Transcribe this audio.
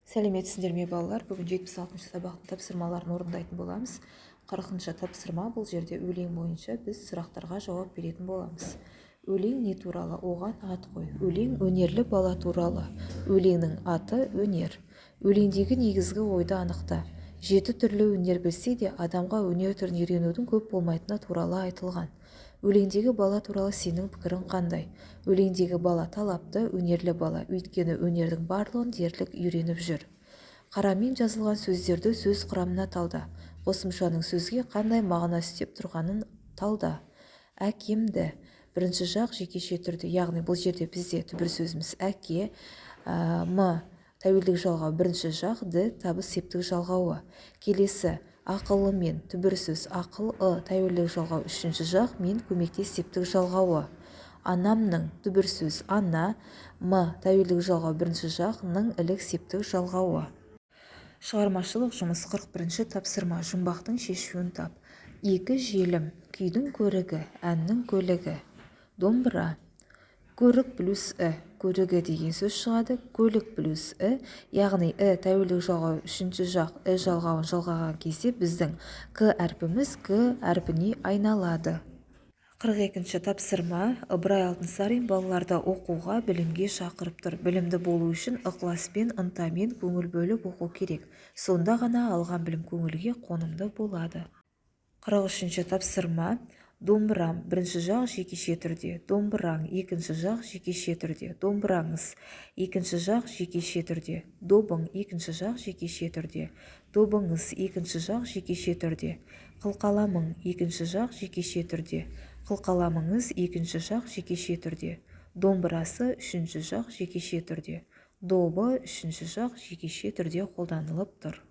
Сәлеметсіздер ме, балалар! Бүгін 76-шы сабақтың тапсырмаларын орындайтын боламыз. 40-шы тапсырма. Бұл жерде өлең бойынша біз сұрақтарға жауап беретін боламыз. Өлең не туралы? Оған ат қой. Өлең өнерлі бала туралы. Өлеңнің аты «Өнер». Өлеңдегі негізгі ойды анықта. Жеті түрлі өнер білсе де, адамға өнер түрін үйренудің көп болмайтыны туралы айтылған. Өлеңдегі бала туралы сенің пікірің қандай? Өлеңдегі бала талапты, өнерлі бала, өйткені өнердің барлығын дерлік үйреніп жүр. Қарамен жазылған сөздерді сөз құрамына талда. Қосымшаның сөзге қандай мағына үстеп тұрғанын талда. Әкемді бірінші жақ жекеше түрде, яғни бұл жерде бізде түбір сөзіміз әке, м тәуелдік жалғау бірінші жақ, д табыс септік жалғауы. Келесі ақылымен, түбір сөз ақыл, ы тәуелдік жалғау үшінші жақ, мен көмектес септік жалғауы. Анамның, түбір сөз ана, м тәуелдік жалғау бірінші жақ, ның ілік септік жалғауы. Шығармашылық жұмыс. 41-ші тапсырма. Жұмбақтың шешуін тап. Екі желім, күйдің көрігі, әннің көлігі. Домбыра. Көрік плюс і, көрігі деген сөз шығады. Көлік плюс і, яғни і тәуелдік жалғау үшінші жақ, і жалғауын жалғаған кезде біздің к әрпіміз г әрпіне айналады. 42-ші тапсырма. Ыбырай Алтынсарин балаларды оқуға, білімге шақырып тұр. Білімді болу үшін ықыласпен, ынтамен, көңіл бөліп оқу керек. Сонда ғана алған білім көңілге қонымды болады. 43-ші тапсырма. Домбырам бірінші жақ жекеше түрде, домбыраң екінші жақ жекеше түрде, домбыраңыз екінші жақ жекеше түрде, добың екінші жақ жекеше түрде, добыңыз екінші жақ жекеше түрде, қылқаламың екінші жақ жекеше түрде, қылқаламыңыз екінші жақ жекеше түрде, домбырасы үшінші жақ жекеше түрде, добы үшінші жақ жекеше түрде қолданылып тұр.